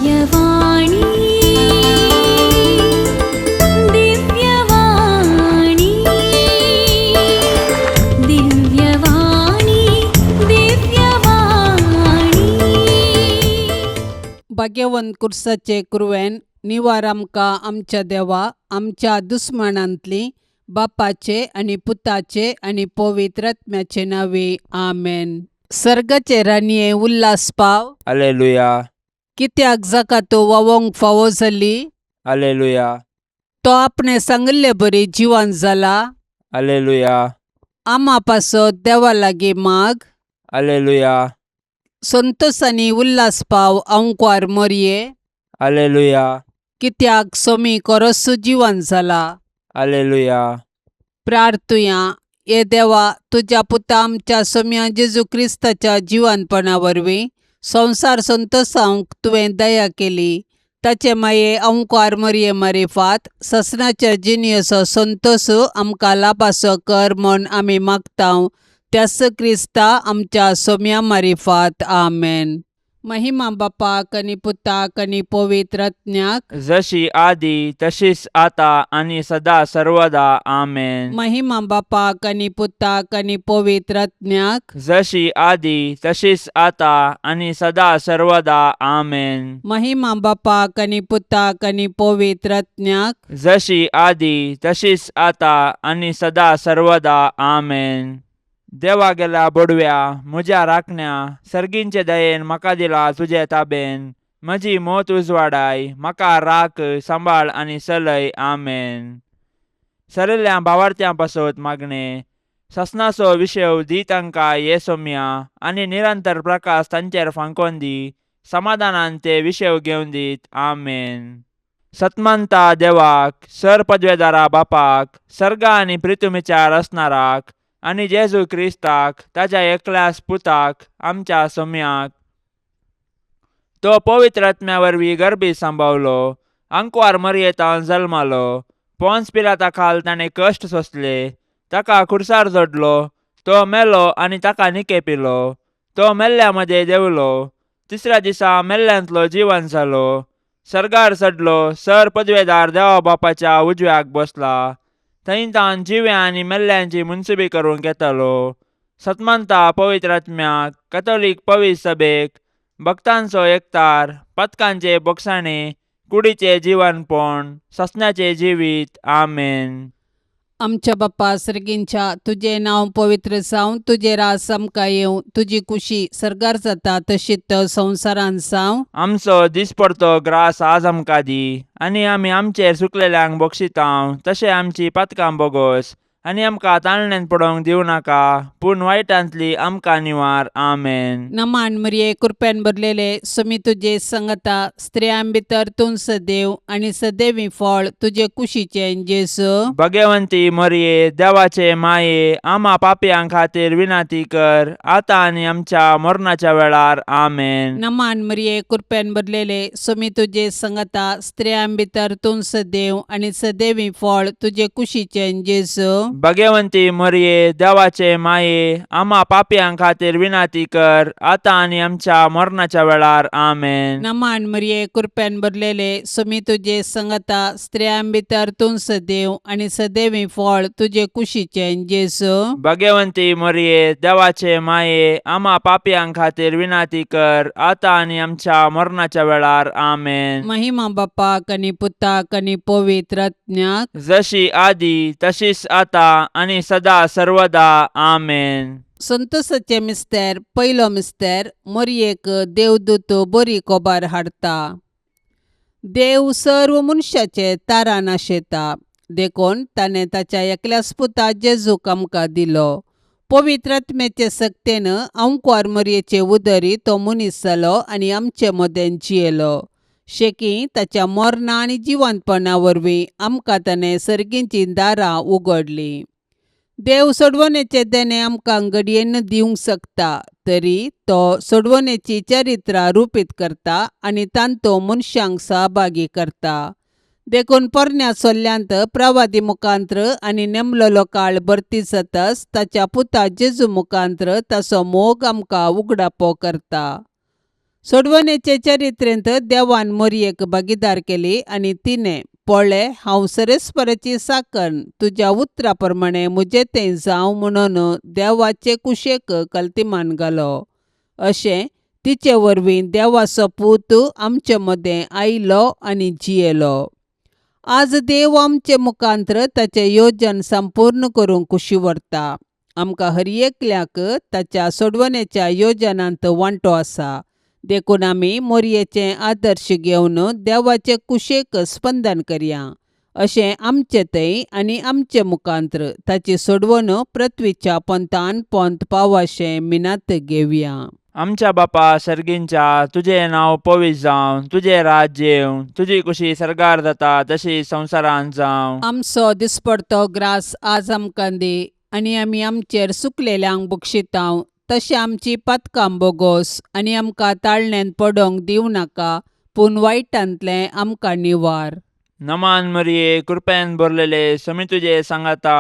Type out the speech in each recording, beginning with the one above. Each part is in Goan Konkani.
दिव्यवाणी, दिव्यवाणी, दिव्यवाणी, दिव्यवाणी. भाग्यवंत कुर्साचे कुरवेन निवार आमकां आमच्या देवा आमच्या दुस्मानांतली बापाचे आनी पुताचे आनी पवित्र आत्म्याचे नांवे आमेन. सर्गाचे राणये उल्हास पाव. अलेलुया. कित्याक जाका तो वावोंक फावो जाली. अलेलुया. तो आपणे सांगिल्ले बरी जिवन जाला. अलेलुया. आमा पासत देवा लागीं माग. अलेलुया. संतोसांनी उल्हास पाव अंकवार मोरये. अलेलुया. कित्याक सोमी कोरस्सू जिवन जाला. अलेलुया. प्रार्थुया. हे देवा, तुज्या पुता आमच्या सोम्या जेजू क्रिस्ताच्या जिवनपणा वरवीं संवसार संतोसावंक तुवें दया केली. ताचे माये अंकार मरये मारिफात ससनाच्या जिणेचो संतोस आमकां लाभासो कर म्हूण आमी मागता त्यास क्रिस्ता आमच्या सोम्या मारिफात. आमेन. महिमा बापाक आनी पुताक आनी पवित्र आत्म्याक. जशी आदी तशीच आता आणि सदा सर्वदा. आमेन. महिमा बापाक आनी पुताक आनी पवित्र आत्म्याक. जशी आदी तशीच आता आणि सदा सर्वदा. आमेन. महिमा बापाक आनी पुताक आनी पवित्र आत्म्याक. जशी आदी तशीच आता आणि सदा सर्वदा. आमेन. देवा गेल्या बोडव्या म्हज्या राखण्या सर्गींचे दयेन म्हाका दिला तुजे ताबेन. म्हजी मोत उजवाडाय म्हाका राख सांबाळ आनी चलय. आमेन. सरिल्ल्या भावार्थ्यां पासत मागणें. ससनाचो विशेव दी तांकां ये सोम्या आनी निरंतर प्रकाश तांचेर फांकोन दी. समाधानान ते विशेव घेवन दीत. आमेन. सतमंता देवाक सर पदवेदारा बापाक सर्गा आनी प्रितुमीच्या रचणाराक आनी जेजू क्रिस्ताक ताज्या एकल्यास पुताक आमच्या सोम्याक तो पवित्र आत्म्या वरवीं गर्भी सांबावलो. आंकवार मरयेतान जल्मालो. पोन्स पिलाता खाल ताणें कश्ट सोंसले. ताका खुर्सार जोडलो. तो मेलो आनी ताका निकेपिलो. तो मेल्ल्या मदें देंवलो. तिसऱ्या दिसा मेल्ल्यांतलो जिवन जालो. सर्गार चडलो. सर पदवेदार देवा बापाच्या उजव्याक बसला. थंय तावन जिव्या आनी मेल्ल्यांची मुनसुबी करूंक येतालो. सतमंता पवित्र आत्म्याक कथोलीक पवित्र सभेक भक्तांचो एकतार पथकांचे बोगसाणे कुडीचे जिवनपण ससण्याचे जिवीत. आमेन. आमच्या बाप्पा सर्गींच्या, तुजें नांव पवित्र जावं, तुजें रास आमकां येवं, तुजी कुशी सर्गार जाता तशीच संवसारांत जावं. आमचो दिसपडतो ग्रास आज आमकां दी आनी आमी आमचेर सुकलेल्यांक बक्षितांव तशें आमची पातकां बोगोस आनी आमकां ताळण्यांत पडोवंक दिवं नाका पूण वायटांतली आमकां निवार. आमेन. नमान मरिये, कृपेन भरलेले, सुमी तुजे संगता, स्त्रियां भितर तूं सदैव आनी सदैवी फळ तुजे कुशीचें जेजू. भगवंती मरये देवाचे माये आमा पापयां खातीर विनंती कर आतां आनी आमच्या मरणाच्या वेळार. आमेन. नमान मरिये, कृपेन भरलेले, सुमी तुजे संगता, स्त्रियां भितर तूं सदैव आनी सदैवी फळ तुजे कुशीचें जेजू. भगवंती मरये देवाचे माये आमा पापयां खातीर विनंती कर आतां आनी आमच्या मरणाच्या वेळार. आमेन. नमान मरिये, कृपेन भरलेले, सुमी तुजे संगता, स्त्रियां भितर तूं सदैव आनी सदैवी फळ तुजे कुशीचें जेजू. भगवंती मरये देवाचे माये आमा पापयां खातीर विनंती कर आतां आनी आमच्या मरणाच्या वेळार. आमेन. महिमा बापाक आनी पुताक आनी पवित्र आत्म्याक. जशी आदी तशीच आता आनी सदा सर्वदा. आमेन. संतोषाचे मिस्तेर. पयलो मिस्तेर. मोरयेक देवदूत बरी कोबार हाडटा. देव सर्व मनशाचे तारान आशेता देखून ताणें ताच्या एकल्याच पुता जेजूक आमकां दिलो. पवित्र आत्म्याचे सक्तेन अंकवार मरयेचे उदरी तो मनीस जालो आनी आमचे मदें जियेलो. शेकी ताच्या मरणा आनी जिवंतपणा वरवीं आमकां ताणें सर्गीचीं दारां उगडलीं. देव सोडवणेचें देणें आमकां घडयेन दिवंक शकता तरी तो सोडवणेची चरित्रां रुपीत करता आनी तांतो मनशांक सहभागी करता. देखून पोरण्या सोल्ल्यांत प्रवादी मुखांत्र आनी नेमलेलो काळ भरती जातच ताच्या पुता जेजू मुखांत्र ताचो मोग आमकां उगडापो करता. सोडवणेचे चरित्रेंत देवान मोरयेक भागीदार केली आनी तिणें पळे हांव सरेस्पराची साकन तुज्या उतरा प्रमाणे म्हजें तें जावं म्हणून देवाचे कुशेक कल्तिमान घालो. अशें तिचे वरवीं देवाचो पूत आमचे मदें आयलो आनी जियेलो. आज देव आमचे मुखांत्र ताचें योजन संपूर्ण करूंक कुशी व्हरता. आमकां हर एकल्याक ताच्या सोडवणेच्या योजनांत वांटो आसा. देखून आमी मोरयेचें आदर्श घेवन देवाचे कुशेक स्पंदन करया. अशें आमचे थंय आनी आमचे मुखांत्र ताची सोडवण पृथ्वीच्या पोंतान पोंत पावाशें मिनात घेवया. आमच्या बापा सर्गींच्या तुजें नांव पवित्र जावं, तुजें राज्य येवं, तुजी कुशी सर्गार जाता तशी संवसारांत जावं. आमचो दिसपडतो ग्रास आज आमकां दी आनी आमी आमचेर सुकलेल्यांक बक्षितांव तशें आमची पातकां बोगोस आनी आमकां ताळण्यांत पडोंक दिवं नाका पूण वायटांतलें आमकां निवार. नमान मरिये, कृपेन भरलेले, समी तुजे सांगाता,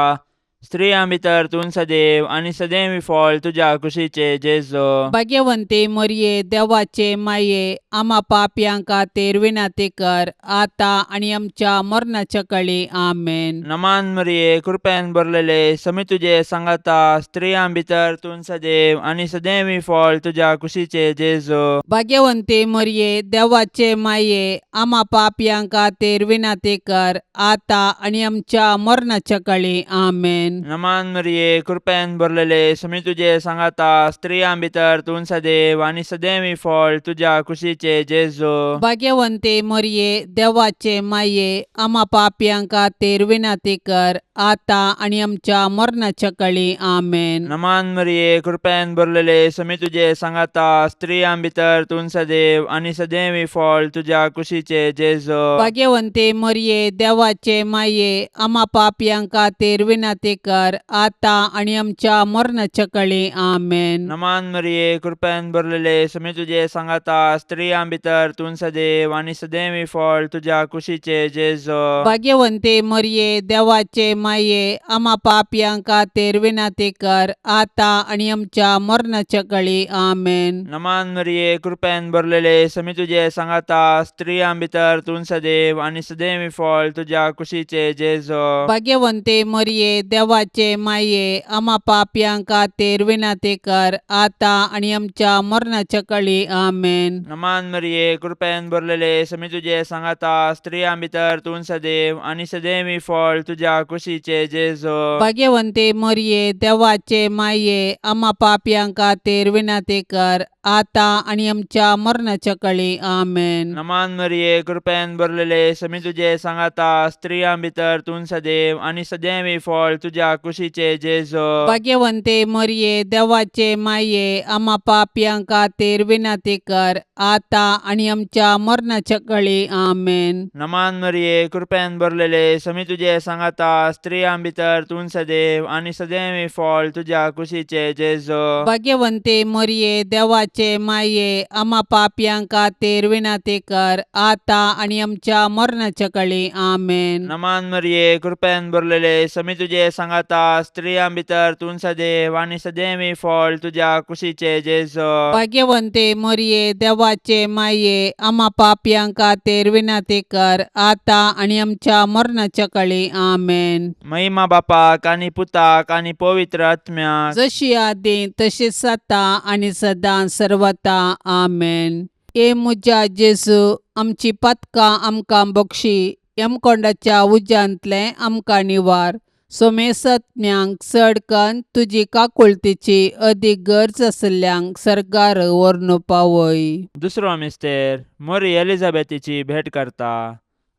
स्त्रियां भितर तूं सदैव आनी सदैव फळ तुज्या कुशीचे जेजो. भाग्यवंती मोरये, देवाचे माये, आमा पापयां खातीर विनंती कर आतां आनी आमच्या मरणाच्या कळी. आमेन. नमान मरिये, कृपेन भरलेले, समी तुजे सांगाता, स्त्रियां भितर तूं सदैव आनी सदैव फळ तुज्या कुशीचे जेजो. भाग्यवंती मोरये, देवाचे माये, आमा पापयां खातीर विनंती कर आतां आनी आमच्या मरणाच्या कळी. आमेन. नमान मरिये, कृपेन भरलेले, समी तुजे सांगाता, स्त्रियां भितर तूं सदैव आनी सदैव फळ तुज्या कुशीचे जेजो. भाग्यवंती मोरये, देवाचे माये, आमा पापयां खातीर विनंती कर आतां आनी आमच्या मरणाच्या कळी. आमेन. नमान मरिये, कृपेन भरलेले, समी तुजे सांगाता, स्त्रियां भितर तूं सदैव आनी सदैव फळ तुज्या कुशीचे जेजो. भाग्यवंती मोरये, देवाचे माये, आमा पापयां खातीर विनंती कर आतां आनी आमच्या मरणाच्या कळी. आमेन. नमान मरिये, कृपेन भरलेले, समी तुजे सांगाता, स्त्रियां भितर तूं सदैव आनी सदैव फळ तुज्या कुशीचे जेजो. भाग्यवंती मोरये, देवाचे माये, आमा पापयां खातीर विनंती कर आतां आनी आमच्या मरणाच्या कळी. आमेन. नमान मरिये, कृपेन भरलेले, समी तुजे सांगाता, स्त्रियां भितर तूं सदैव आनी सदैव फळ तुज्या कुशीचे जेजो. भाग्यवंती मोरये, देवाचे माये, आमा पापयां खातीर विनंती कर आतां आनी आमच्या मरणाच्या कळी. आमेन. नमान मरिये, कृपेन भरलेले, समी तुजे सांगाता, स्त्रियां भितर तूं सदैव आनी सदैव फळ तुज्या कुशीचे जेजो. भाग्यवंती मोरये, देवाचे माये, आमा पापयां खातीर विनंती कर आतां आनी आमच्या मरणाच्या कळी. आमेन. नमान मरिये, कृपेन भरलेले, समी तुजे सांगाता, स्त्रियां भितर तूं सदैव आनी सदैव फळ तुज्या कुशीचे जेजो. भाग्यवंती मोरये, देवाचे माये, आमा पापयां खातीर विनंती कर आतां आनी आमच्या मरणाच्या कळी. आमेन. नमान मरिये, कृपेन भरलेले, समी तुजे सांगाता, स्त्रियां भितर तूं सदैव आनी सदैव फळ तुज्या कुशीचे जेजो. भाग्यवंती मोरये, देवाचे माये, आमा पापयां खातीर विनंती कर आतां आनी आमच्या मरणाच्या कळी. आमेन. नमान मरिये, कृपेन भरलेले, समी तुजे सांगाता, स्त्रियां भितर तूं सदैव आनी सदैव फळ तुज्या कुशीचे जेजो. भाग्यवंती मोरये, देवाचे माये, आमा पापयां खातीर विनंती कर आतां आनी आमच्या मरणाच्या कळी. आमेन. महिमा बापाक आनी पुताक आनी पवित्र आत्म्याक, जशी आदी तशीच आतां आनी सदां सर्वता. आमेन. ए म्हज्या जेजू, आमची पातकां आमकां बक्षी, यमकोंडाच्या उज्यांतलें आमकां निवार, सोमेसत्म्यांक चड कन्न तुजी काकुळतीची अदीक गरज आशिल्ल्यांक सर्गार व्हरून पावय. दुसरो मिस्तेर मोरी एलिझाबेथीची भेट करता.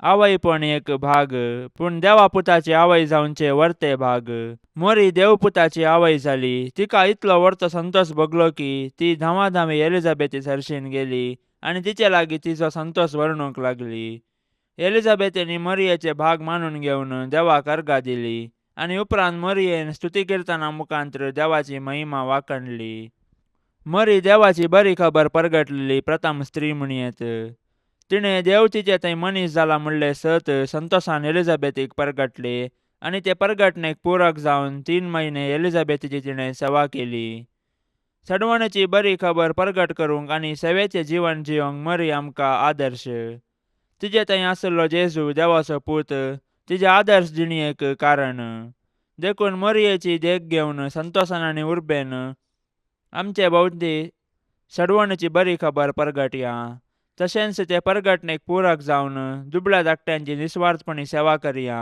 आवयपण एक भाग, पूण देवा पुताची आवय जावचे वर्ते भाग. मोरी देवपुताची आवय जाली. तिका इतलो वर्तो संतोष भोगलो की ती धांवाधांवी एलिझाबेथी सरशीन गेली आनी तिचे लागीं तिचो संतोष वर्णूंक लागली. एलिझाबेथीन मोरयेचे भाग मानून घेवन देवाक अर्गां दिली आनी उपरांत मोरयेन स्तुती किर्तना मुखांत्र देवाची महिमा वाखणली. मोरी देवाची बरी खबर परगटलेली प्रथम स्त्री म्हणयेत. तिणें देव तिचे थंय मनीस जाला म्हणलें सत संतोषान एलिझाबेथीक परगटले आनी ते परगटणेक पूरक जावन 3 म्हयने एलिझाबेथीची तिणें सेवा केली. सडवणेची बरी खबर परगट करूंक आनी सेवेचें जिवन जिवंक मरी आमकां आदर्श. तिजे थंय आसलो जेजू देवाचो पूत तिजे आदर्श जिणेक कारण. देखून मरयेची देख घेवन संतोसान आनी उर्बेन आमचे भोंवती सडवणेची बरी खबर परगटया. तशेंच ते परगटणेक पूरक जावन दुबळ्या धाकट्यांची निस्वार्थपणी सेवा करया.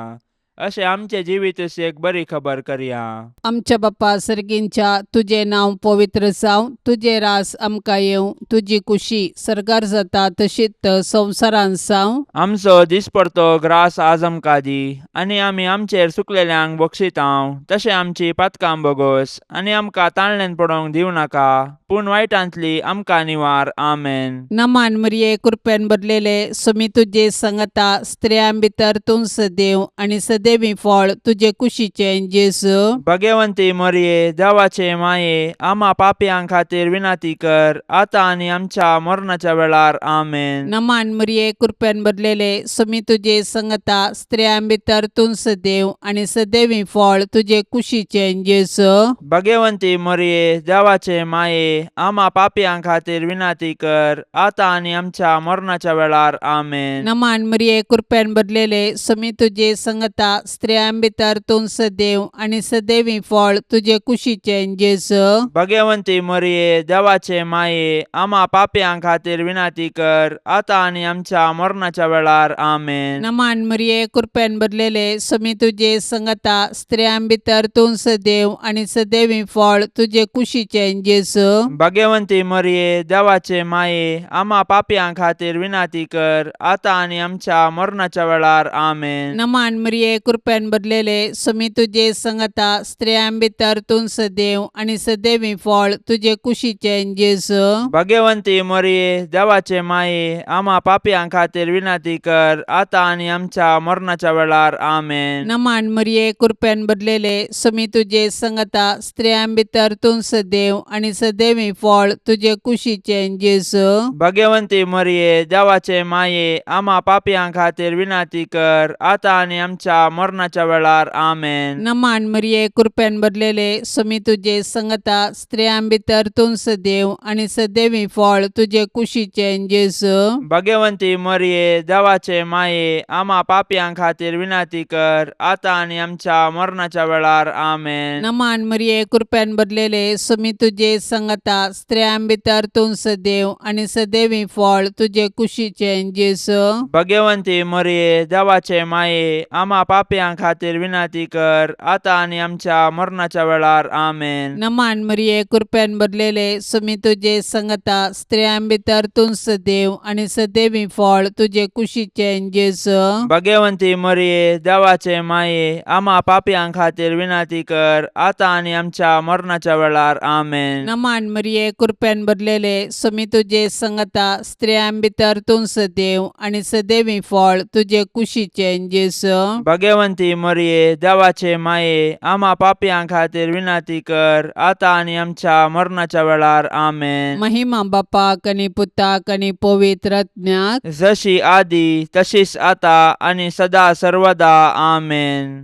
अशें आमचें जिवीत एक बरी खबर करया. आमच्या बापा सर्गींच्या, तुजें नांव पवित्र जावं, तुजें रास आमकां येवं, तुजी कुशी सर्गार जाता तशीच संवसारांत जावं. आमचो दिसपडतो ग्रास आज आमकां दी आनी आमी आमचेर चुकलेल्यांक बक्षितांव तशें आमची पातकां बोगोस आनी आमकां ताळण्यान पडोवंक दिवं नाका, पूण वायटांतली आमकां निवार. आमेन. नमान मरिये, कृपेन भरलेले, सुमी तुजे संगता, स्त्रियां भितर तूं सदैव आनी सदैवी फळ तुजे कुशीचें जेजू. भगवंती मरये, देवाचे माये, आमा पापयां खातीर विनंती कर, आतां आनी आमच्या मरणाच्या वेळार. आमेन. नमान मरिये, कृपेन भरलेले, सुमी तुजे संगता, स्त्रियां भितर तूं सदैव आनी सदैवी फळ तुजे कुशीचें जेजू. भगवंती मरये, देवाचे माये, आमा पापयां खातीर विनंती कर, आतां आनी आमच्या मरणाच्या वेळार. आमेन. नमान मरिये, कृपेन भरलेले, सुमी तुजे संगता, स्त्रियां भितर तूं सदैव आनी सदैवी फळ तुजे कुशीचें जेजू. भगवंती मरये, देवाचे माये, आमा पापयां खातीर विनंती कर, आतां आनी आमच्या मरणाच्या वेळार. आमेन. नमान मरिये, कृपेन भरलेले, सुमी तुजे संगता, स्त्रियां भितर तूं सदैव आनी सदैवी फळ तुजे कुशीचें जेजू. भगवंती मरये, देवाचे माये, आमा पापयां खातीर विनंती कर, आतां आनी आमच्या मरणाच्या वेळार. आमेन. नमान मरिये, कृपेन भरलेले, सुमी तुजे संगता, स्त्रियां भितर तूं सदैव आनी सदैवी फळ तुजे कुशीचें जेजू. भगवंती मरये, देवाचे माये, आमा पापयां खातीर विनंती कर, आतां आनी आमच्या मरणाच्या वेळार. आमेन. नमान मरिये, कृपेन भरलेले, सुमी तुजे संगता, स्त्रियां भितर तूं सदैव आनी सदैवी फळ तुजे कुशीचें जेजू. भगवंती मरये, देवाचे माये, आमा पापयां खातीर विनंती कर, आतां आनी आमच्या मरणाच्या वेळार. आमेन. नमान मरिये, कृपेन भरलेले, सुमी तुजे संगता, स्त्रियां भितर तूं सदैव आनी सदैवी फळ तुजे कुशीचें जेजू. भगवंती मरये, देवाचे माये, आमा पापयां खातीर विनंती कर, आतां आनी आमच्या मरणाच्या वेळार. आमेन. नमान मरिये, कृपेन भरलेले, सुमी तुजे संगता, स्त्रियां भितर तूं सदैव आनी सदैवी फळ तुजे कुशीचें जेजू. भगवंती मरये, देवाचे माये, आमा पापयां खातीर विनंती कर, आतां आनी आमच्या मरणाच्या वेळार. आमेन. नमान मरिये, कृपेन भरलेले, सुमी तुजे संगता, स्त्रियां भितर तूं सदैव आनी सदैवी फळ तुजे कुशीचें जेजू. भगवंती मरये, देवाचे माये, आमा पापयां खातीर विनंती कर, आतां आनी आमच्या मरणाच्या वेळार. आमेन. नमान मरिये, कृपेन भरलेले, सुमी तुजे संगता, स्त्रियां भितर तूं सदैव आनी सदैवी फळ तुजे कुशीचें जेजू. भगवंती मरये, देवाचे माये, आमा पापयां खातीर विनंती कर, आतां आनी आमच्या मरणाच्या वेळार. आमेन. महिमा बापाक आनी पुताक आनी पवित्र आत्म्याक, जशी आदी तशीच आता आनी सदा सर्वदा. आमेन.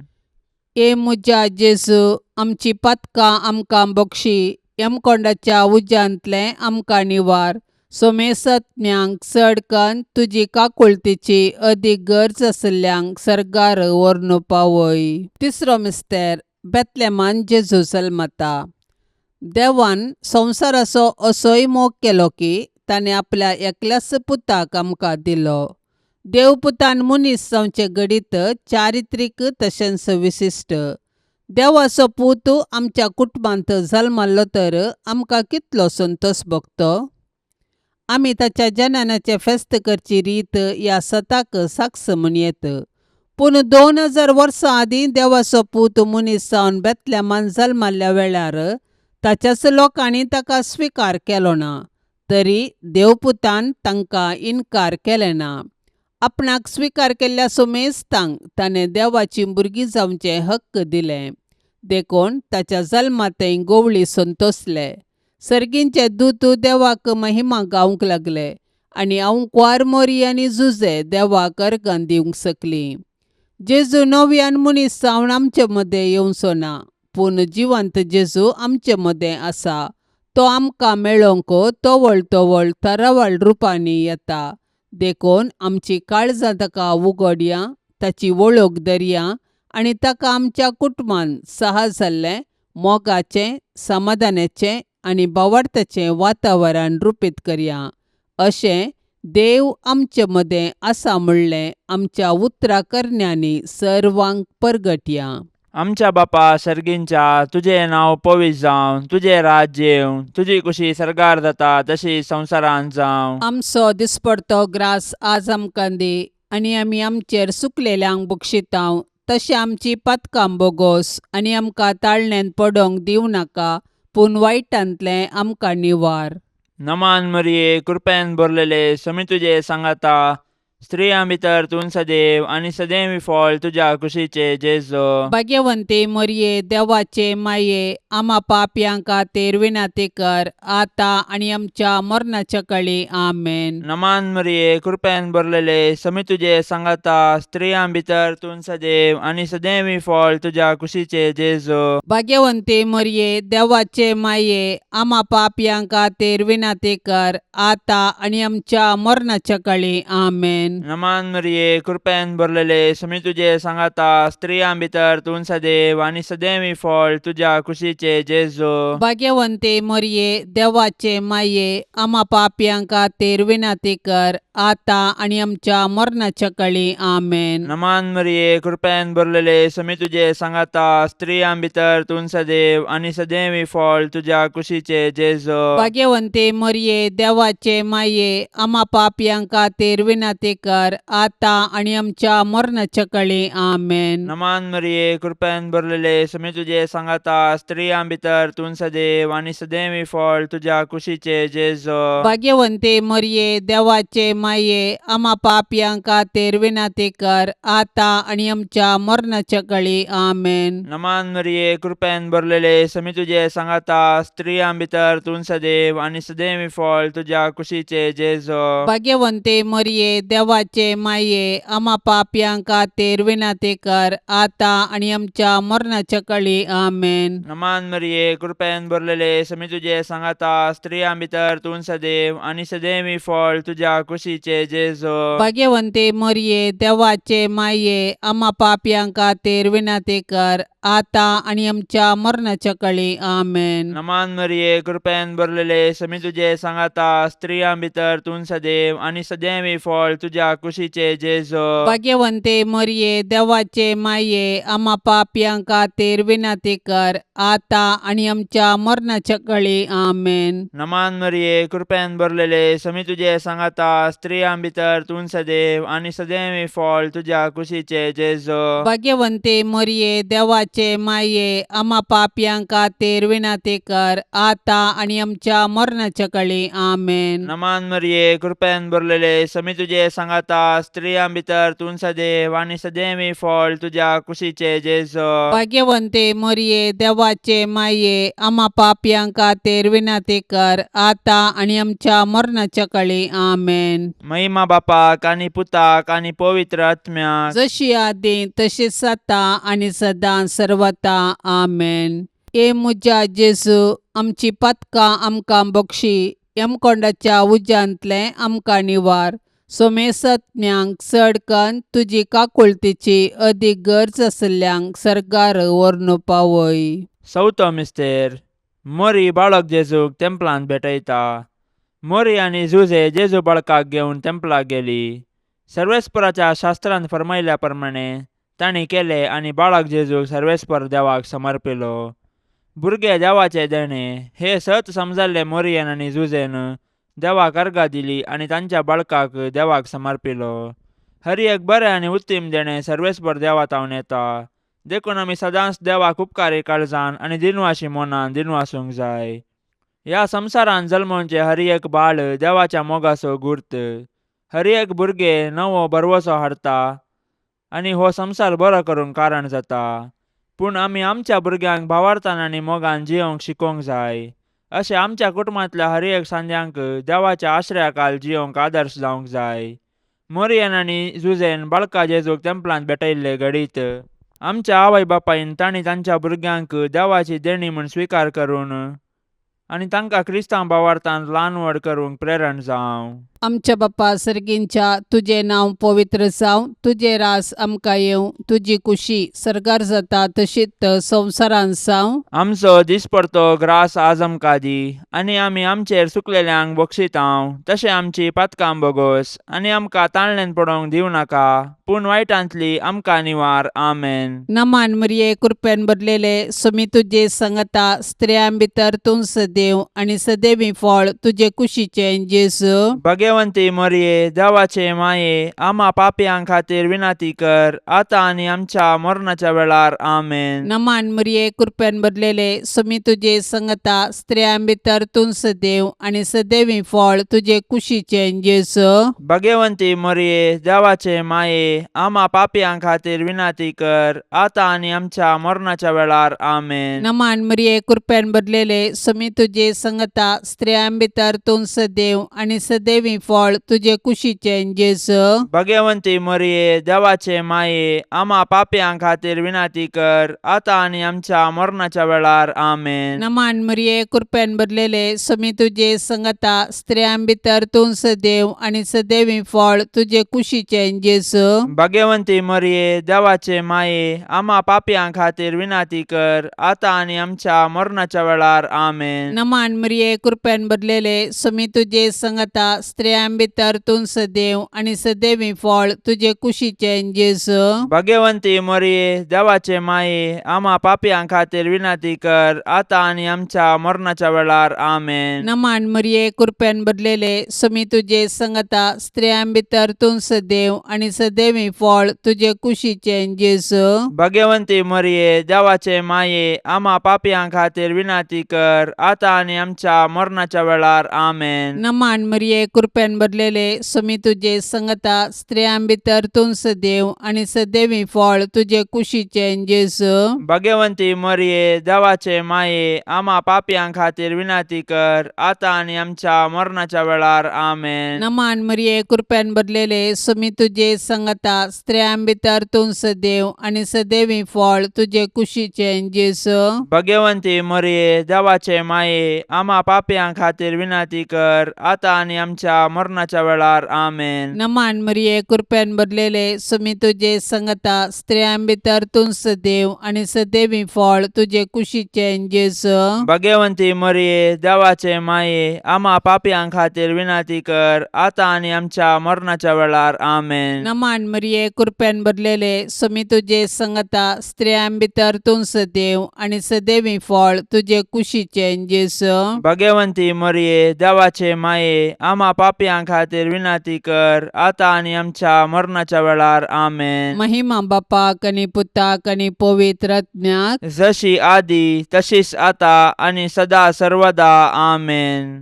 ए म्हज्या जेजू, आमची पातकां आमकां बक्षी, यमकोंडाच्या उज्यांतलें आमकां निवार, सोमेसत्म्यांक चड कन्न तुजी काकुळतीची अदीक गरज आशिल्ल्यांक सर्गार व्हरून पावय. तिसरो मिस्तेर, बेतलेमान जेजू जल्मता. देवान संवसाराचो असोय मोग केलो की ताणें आपल्या एकल्याच पुताक आमकां दिलो. देव पुतान मनीस जावचें घडीत चारित्रीक तशेंच विशिश्ट. देवाचो पूत आमच्या कुटुंबांत जल्मल्लो तर आमकां कितलो संतोश भोगतो. आमी ताच्या जननाचें फेस्त करची रीत ह्या सताक साक्ष म्हूण येत. पूण 2000 वर्सां आदीं देवाचो पूत मनीस जावन बेतलेमान जल्मल्ल्या वेळार ताच्याच लोकांनी ताका स्विकार केलो ना, तरी देवपुतान तांकां इनकार केलें ना. आपणाक स्विकार केल्ल्या सुमेस्तांक ताणें देवाची भुरगीं जावचें हक्क दिलें. देखून ताच्या जल्मांतय गोवळी संतोसले. सर्गींचे दूत देवाक महिमा गावंक लागले आनी आंवकुवार मोरी आनी जुजे देवाक अर्गां दिवंक शकलीं. जेजू नव्यान मनीस जावन आमचे मदें येवचो ना, पूण जिवंत जेजू आमचे मदें आसा. तो आमकां मेळोवंक तवळ तवळ तरावळ रुपांनी येता. देखून आमची काळजां ताका उगडया, ताची वळख धरया आनी ताका आमच्या कुटुंबान सहज जाल्लें मोगाचें, समाधानाचें आनी भावार्थाचें वातावरण रुपीत करया. अशें देव आमचे मदें आसा म्हणलें आमच्या उतरा करण्यांनी सर्वांक परगटया. आमच्या बापा सर्गींच्या, तुजें नांव पवित्र जावं, तुजें राज्य येवं, तुजी कुशी सर्गार जाता तशी संवसारांत जावं. आमचो दिसपडतो ग्रास आज आमकां दी आनी आमी आमचेर सुकलेल्यांक बक्षितांव तशें आमची पातकां बोगोस आनी आमकां ताळण्यांत पडोवंक दिवं नाका, पूण वायटांतलें आमकां निवार. नमान मरिये, कृपेन भरलेले, समी तुजे सांगाता, स्त्रियां भितर तूं सदैव आनी सदैव फळ तुज्या कुशीचे जेजो. भाग्यवंती मरिये, देवाचे माये, आमा पापयां खातीर विनंती कर आतां आनी आमच्या मरणाच्या कळी. आमेन. नमान मरिये, कृपेन भरलेले, समी तुजे सांगाता, स्त्रियां भितर तूं सदैव आनी सदैव फळ तुज्या कुशीचे जेजो. भाग्यवंती मरिये, देवाचे माये, आमा पापयां खातीर विनंती कर आतां आनी आमच्या मरणाच्या कळी. आमेन. नमान मरिये, कृपेन भरलेले, समी तुजे सांगाता, स्त्रियां भितर तूं सदैव आनी सदैव फळ तुज्या कुशीचे जेजो. भाग्यवंती मरिये, देवाचे माये, आमा पापयां खातीर विनंती कर आतां आनी आमच्या मरणाच्या कळी. आमेन. नमान मरिये, कृपेन भरलेले, समी तुजे सांगाता, स्त्रियां भितर तूं सदैव आनी सदैव फळ तुज्या कुशीचे जेजो. भाग्यवंती मरिये, देवाचे माये, आमा पापयां खातीर विनंती कर आतां आनी आमच्या मरणाच्या कळी. आमेन. नमान मरिये, कृपेन भरलेले, समी तुजे सांगाता, स्त्रियां भितर तूं सदैव आनी सदैव फळ तुज्या कुशीचे जेजो. भाग्यवंती मरिये, देवाचे माये, आमा पापयां खातीर विनंती कर आतां आनी आमच्या मरणाच्या कळी. आमेन. नमान मरिये, कृपेन भरलेले, समी तुजे सांगाता, स्त्रियां भितर तूं सदैव आनी सदैव फळ तुज्या कुशीचे जेजो. भाग्यवंती मरिये, देवाचे माये, आमा पापयां खातीर विनंती कर आतां आनी आमच्या मरणाच्या कळी. आमेन. नमान मरिये, कृपेन भरलेले, समी तुजे सांगाता, स्त्रियां भितर तूं सदैव आनी सदैव फळ तुज्या कुशीचे जेजो. भाग्यवंती मरिये, देवाचे माये, आमा पापयां खातीर विनंती कर आतां आनी आमच्या मरणाच्या कळी. आमेन. नमान मरिये, कृपेन भरलेले, समी तुजे सांगाता, स्त्रियां भितर तूं सदैव आनी सदैव फळ तुज्या कुशीचे जेजो. भाग्यवंती मरिये, देवाचे माये, आमा पापयां खातीर विनंती कर आतां आनी आमच्या मरणाच्या कळी. आमेन. नमान मरिये, कृपेन भरलेले, समी तुजे सांगाता, स्त्रियां भितर तूं सदैव आनी सदैव फळ तुज्या कुशीचे जेजो. भाग्यवंती मरिये, देवाचे माये, आमा पापयां खातीर विनंती कर आतां आनी आमच्या मरणाच्या कळी. आमेन. नमान मरिये, कृपेन भरलेले, समी तुजे सांगाता, स्त्रियां भितर तूं सदैव आनी सदैव फळ तुज्या कुशीचे जेजो. भाग्यवंती मरिये, देवाचे माये, आमा पापयां खातीर विनंती कर आतां आनी आमच्या मरणाच्या कळी. आमेन. महिमा बापाक आनी पुताक आनी पवित्र आत्म्याक, जशी आदी तशीच आतां आनी सदां सर्वता. आमेन. हे म्हज्या जेजू, आमची पातकां आमकां बक्षी, यमकोंडाच्या उज्यांतलें आमकां निवार, सोमेसत्म्यांक चड कन्न तुजी काकुळतीची अदीक गरज आशिल्ल्यांक सर्गार व्हरून पावय. चवथो मिस्तेर. मोरी बाळक जेजूक तेंपलांत भेटयता. मोरी आनी जुझे जेजू बाळकाक घेवन तेंपलाक गेली. सर्वेस्पराच्या शास्त्रांत फर्मायल्या प्रमाणे तांणी केलें आनी बाळक जेजूक सर्वेस्पर देवाक समर्पिलो. भुरगे देवाचे देणे हे सत समजल्ले मोरियन आनी जुझेन देवाक अर्गां दिली आनी तांच्या बाळकाक देवाक समर्पिलो. हर एक बरें आनी उत्तीम देणें सर्वेस्पर देवा तावन येता, देखून आमी सदांच देवाक उपकारी काळजान आनी दिनवाशी मनान दिनवासूंक जाय. ह्या संवसारांत जल्मोवचें हर एक बाळ देवाच्या मोगाचो गुर्त. हर एक भुरगें नवो भरवसो हाडटा आनी हो संवसार बरो करूंक कारण जाता. पूण आमी आमच्या भुरग्यांक भावार्थान आनी मोगान जियोवंक शिकोवंक जाय. अशें आमच्या कुटुंबांतल्या हर एक सांद्यांक देवाच्या आश्रयाखाल जियोवंक आदर्श जावंक जाय. मोरियन आनी जुझेन बाळका जेजूक तेंपलांत भेटयल्ले घडीत आमच्या आवय बापायन तांणी तांच्या भुरग्यांक देवाची देणी म्हूण स्विकार करून आनी तांकां क्रिस्तांव भावार्थान ल्हान व्हड करूंक प्रेरण जावं. आमच्या बापा सर्गींच्या तुजें नांव पवित्र जावं, तुजें रास आमकां येवं, तुजी कुशी सर्गार जाता तशीच संवसारांत जावं. आमचो दिसपडतो ग्रास आज आमकां दी आनी आमी आमचेर सुकलेल्यांक बक्षितांव तशें आमची पातकां बोगोस आनी आमकां ताळणेन पडोवंक दिवं नाका पूण वायटांतली आमकां निवार. आमेन. नमान मरिये, कृपेन भरलेले, सुमी तुजे संगता, स्त्रियां भितर तूं सदैव आनी सदैवी फळ तुजे कुशीचें जेजू. भगवंती मरिये, देवाचे माये, आमा पापयां खातीर विनंती कर आतां आनी आमच्या मरणाच्या वेळार. आमेन. नमान मरिये, कृपेन भरलेले, सुमी तुजे संगता, स्त्रियां भितर तूं सदैव आनी सदैवी फळ तुजे कुशीचें जेजू. भगवंती मरिये, देवाचे माये, आमा पापयां खातीर विनंती कर आतां आनी आमच्या मरणाच्या वेळार. आमेन. नमान मरिये, कृपेन भरलेले, सुमी तुजे संगता, स्त्रियां भितर तूं सदैव आनी सदैवी फळ तुजे कुशीचें जेजू. भगवंती मरिये, देवाचे माये, आमा पापयां खातीर विनंती कर आतां आनी आमच्या मरणाच्या वेळार. आमेन. नमान मरिये, कृपेन भरलेले, सुमी तुजे संगता, स्त्रियां भितर तूं सदैव आनी सदैवी फळ तुजे कुशीचें जेजू. भगवंती मरिये, देवाचे माये, आमा पापयां खातीर विनंती कर आतां आनी आमच्या मरणाच्या वेळार. आमेन. नमान मरिये, कृपेन भरलेले, सुमी तुजे संगता, स्त्रियां भितर तूं सदैव आनी सदैवी फळ तुजे कुशीचें जेजू. भगवंती मरिये, देवाचे माये, आमा पापयां खातीर विनंती कर आतां आनी आमच्या मरणाच्या वेळार. आमेन. नमान मरिये, कृपेन भरलेले, सुमी तुजे संगता, स्त्रियां भितर तूं सदैव आनी सदैवी फळ तुजे कुशीचें जेजू. भगवंती मरिये, देवाचे माये, आमा पापयां खातीर विनंती कर आतां आनी आमच्या मरणाच्या वेळार. आमेन. नमान मरिये, कृपेन भरलेले, सुमी तुजे संगता, स्त्रियां भितर तूं सदैव आनी सदैवी फळ तुजे कुशीचें जेजू. भगवंती मरिये, देवाचे माये, आमा पापयां खातीर विनंती कर आतां आनी आमच्या मरणाच्या वेळार. आमेन. नमान मरिये, कृपेन भरलेले, सुमी तुजे संगता, स्त्रियां भितर तूं सदैव आनी सदैवी फळ तुजे कुशीचें जेजू. भगवंती मरिये, देवाचे माये, आमा पापयां खातीर विनंती कर आतां आनी आमच्या मरणाच्या वेळार. आमेन. नमान मरिये, कृपेन भरलेले, सुमी तुजे संगता, स्त्रियां भितर तूं सदैव आनी सदैवी फळ तुजे कुशीचें जेजू. भगवंती मरिये, देवाचे माये, आमा पापयां खातीर विनंती कर आतां आनी आमच्या मरणाच्या वेळार. आमेन. नमान मरिये, कृपेन भरलेले, सुमी तुजे संगता, स्त्रियां भितर तूं सदैव आनी सदैवी फळ तुजे कुशीचें जेजू. भगवंती मरिये, देवाचे माये, आमा पापयां खातीर विनंती कर आतां आनी आमच्या मरणाच्या वेळार. आमेन. महिमा बापाक आनी पुताक आनी पवित्र आत्म्याक. जशी आदी तशीच आता आनी सदा सर्वदा. आमेन.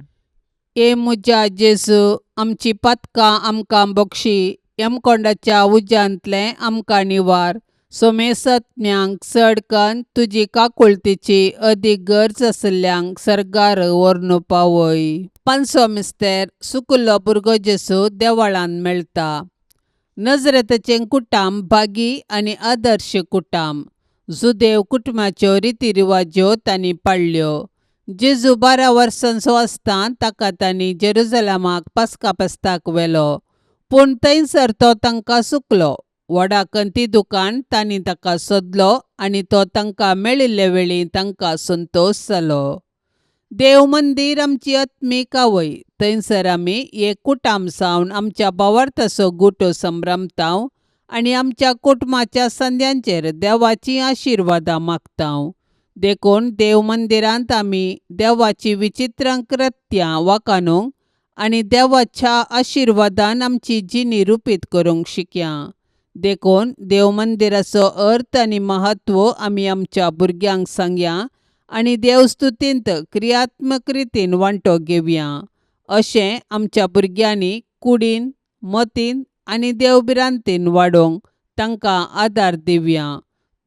ए म्हज्या जेजू, आमची पातकां आमकां बक्षी, यमकोंडाच्या उज्यांतलें आमकां निवार, सोमेसत्म्यांक चड कन्न तुजी काकुळतीची अदीक गरज आशिल्ल्यांक सर्गार व्हरून पावय. पांचवो मिस्तेर. सुकुल्लो भुरगो जेजू देवळांत मेळटा. नजरेताचें कुटाम भागी आनी आदर्श कुटाम. जुदेव कुटुंबाच्यो रिती रिवाज्यो तांणी पाळ्ळ्यो. जेजू 12 वर्सांचो आसतना ताका तांणी जेरुजलमाक पास्का फेस्ताक व्हेलो, पूण थंयसर तो तांकां चुकलो. व्हडा खंती दुकान तांणी ताका सोदलो आनी तो तांकां मेळिल्ले वेळी तांकां संतोश जालो. देव मंदीर आमची आत्मीक आवय. थंयसर आमी एक कुटाम जावन आमच्या भावार्थाचो गुटो संभ्रमता आनी आमच्या कुटुंबाच्या संद्यांचेर देवाचीं आशिर्वादां मागता. देखून देव मंदिरांत आमी देवाची विचित्र कृत्यां वाखाणूंक आनी देवाच्या आशिर्वादान आमची जिणी रुपीत करूंक शिकया. देखून देव मंदिराचो अर्थ आनी म्हत्व आमी आमच्या भुरग्यांक सांगया आनी देवस्तुतींत क्रियात्मक रितीन वांटो घेवया. अशें आमच्या भुरग्यांनी कुडीन, मतीन आनी देवभिरांतीन वाडोवंक तांकां आदार दिवया.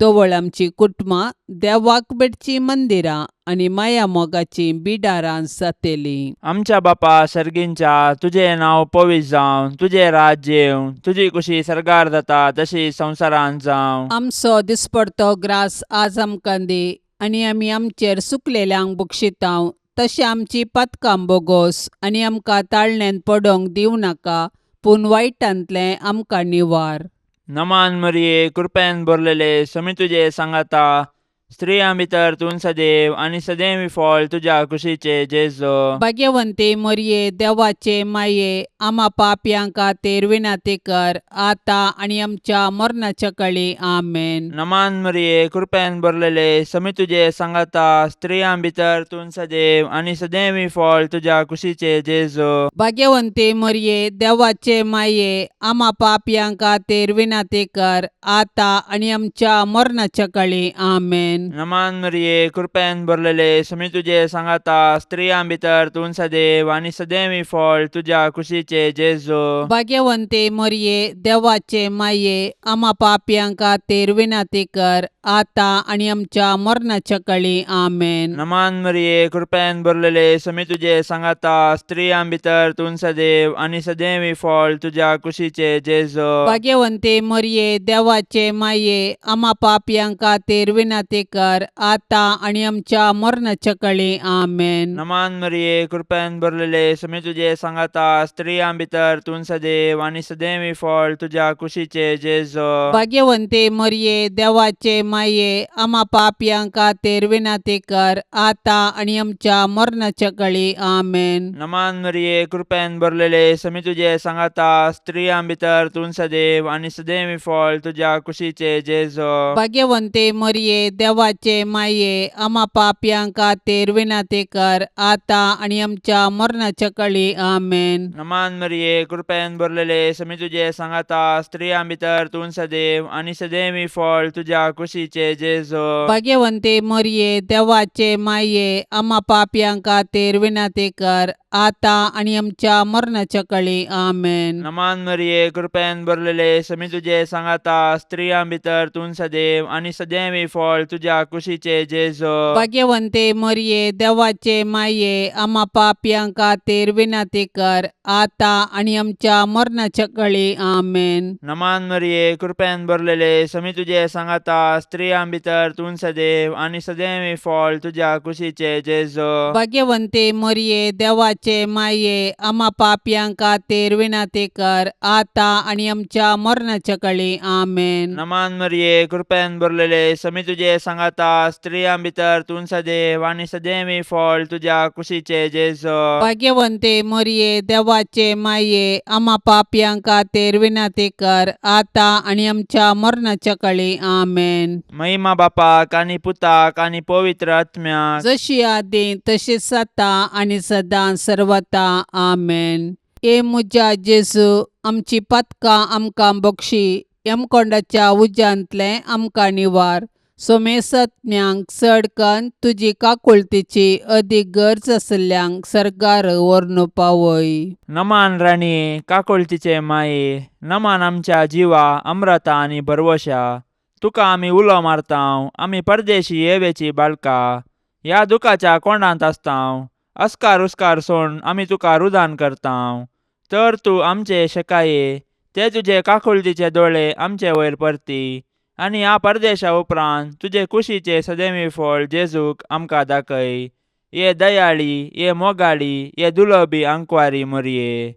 तवळ आमची कुटुंबां देवाक भेटचीं मंदिरां आनी माया मोगाचीं बिडारां जातलीं. आमच्या बापा सर्गींच्या, तुजें नांव पवित्र जावं, तुजें राज्य येवं, तुजी कुशी सर्गार जाता तशी संवसारांत जावं. आमचो दिसपडतो ग्रास आज आमकां दी आनी आमी आमचेर सुकलेल्यांक बक्षितांव तशें आमची पातकां बोगोस आनी आमकां ताळण्यांत पडोंक दिवं नाका पूण वायटांतलें आमकां निवार. नमान मरिये, कृपेन भरलेले, समी तुजे सांगाता, स्त्रियां भितर तूं सदैव आनी सदैव फळ तुज्या कुशीचे जेजो. भाग्यवंती मोरये, देवाचे माये, आमा पापयां खातीर विनंती कर आतां आनी आमच्या मरणाच्या कळी. आमेन. नमान मरिये, कृपेन भरलेले, समी तुजे सांगाता, स्त्रियां भितर तूं सदैव आनी सदैव फळ तुज्या कुशीचे जेजो. भाग्यवंती मोरये, देवाचे माये, आमा पापयां खातीर विनंती कर आतां आनी आमच्या मरणाच्या कळी. आमेन. नमान मरिये, कृपेन भरलेले, समी तुजे सांगाता, स्त्रियां भितर तूं सदैव आनी सदैव फळ तुज्या कुशीचे जेजो. भाग्यवंती मोरये, देवाचे माये, आमा पापयां खातीर विनंती कर आतां आनी आमच्या मरणाच्या कळी. आमेन. नमान मरिये, कृपेन भरलेले, समी तुजे सांगाता, स्त्रियां भितर तूं सदैव आनी सदैव फळ तुज्या कुशीचे जेजो. भाग्यवंती मोरये, देवाचे माये, आमा पापयां खातीर विनंती कर आतां आनी आमच्या मरणाच्या कळी. आमेन. नमान मरिये, कृपेन भरलेले, समी तुजे सांगाता, स्त्रियां भितर तूं सदैव आनी सदैव फळ तुज्या कुशीचे जेजो. भाग्यवंती मोरये, देवाचे माये, आमा पापयां खातीर विनंती कर आतां आनी आमच्या मरणाच्या कळी. आमेन. नमान मरिये, कृपेन भरलेले, समी तुजे सांगाता, स्त्रियां भितर तूं सदैव आनी सदैव फळ तुज्या कुशीचे जेजो. भाग्यवंती मोरये, देवाचे माये, आमा पापयां खातीर विनंती कर आतां आनी आमच्या मरणाच्या कळी. आमेन. नमान मरिये, कृपेन भरलेले, समी तुजे सांगाता, स्त्रियां भितर तूं सदैव आनी सदैव फळ तुज्या कुशीचे जेजो. भाग्यवंती मोरये, देवाचे माये, आमा पापयां खातीर विनंती कर आतां आनी आमच्या मरणाच्या कळी. आमेन. नमान मरिये, कृपेन भरलेले, समी तुजे सांगाता, स्त्रियां भितर तूं सदैव आनी सदैव फळ तुज्या कुशीचे जेजो. भाग्यवंती मोरये, देवाचे माये, आमा पापयां खातीर विनंती कर आतां आनी आमच्या मरणाच्या कळी. आमेन. नमान मरिये, कृपेन भरलेले, समी तुजे सांगाता, स्त्रियां भितर तूं सदैव आनी सदैव फळ तुज्या कुशीचे जेजो. भाग्यवंती मोरये, देवाचे माये, आमा पापयां खातीर विनंती कर आतां आनी आमच्या मरणाच्या कळी. आमेन. नमान मरिये, कृपेन भरलेले, समी तुजे सांगाता, स्त्रियां भितर तूं सदैव आनी सदैव फळ तुज्या कुशीचे जेजो. भाग्यवंती मोरये, देवाचे माये, आमा पापयां खातीर विनंती कर आतां आनी आमच्या मरणाच्या कळी. आमेन. महिमा बापाक आनी पुताक आनी पवित्र आत्म्याक, जशी आदी तशीच आतां आनी सदां सर्वता. आमेन. ए म्हज्या जेजू, आमची पातकां आमकां बक्षी, यमकोंडाच्या उज्यांतलें आमकां निवार, सोमेसत्म्यांक चड कन्न तुजी काकुळतीची अदीक गरज आशिल्ल्यांक सर्गार व्हरून पावय. नमान राणये, काकुळतीचे माये, नमान आमच्या जिवा अम्रता आनी भरवशा, तुका आमी उलो मारतांव, आमी परदेशी येवेची बाळका, ह्या दुखाच्या कोंडांत आसतांव, अस्कार उस्कार सोड आमी तुका रुदान करतांव, तर तूं आमचे शेकाये ते तुजे काकुळतीचे दोळे आमचे वयर परती आनी ह्या परदेशा उपरांत तुजे कुशीचे सदैवी फळ जेजूक आमकां दाखय. ये दयाळी, ये मोगाळी, ये दुलबी आंकवारी मोरये,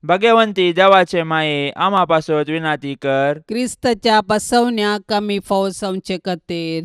भगवंती देवाचे माये, आमा पासत विनाती कर. क्रिस्ताच्या बसवण्याक आमी फावो जावचे खातीर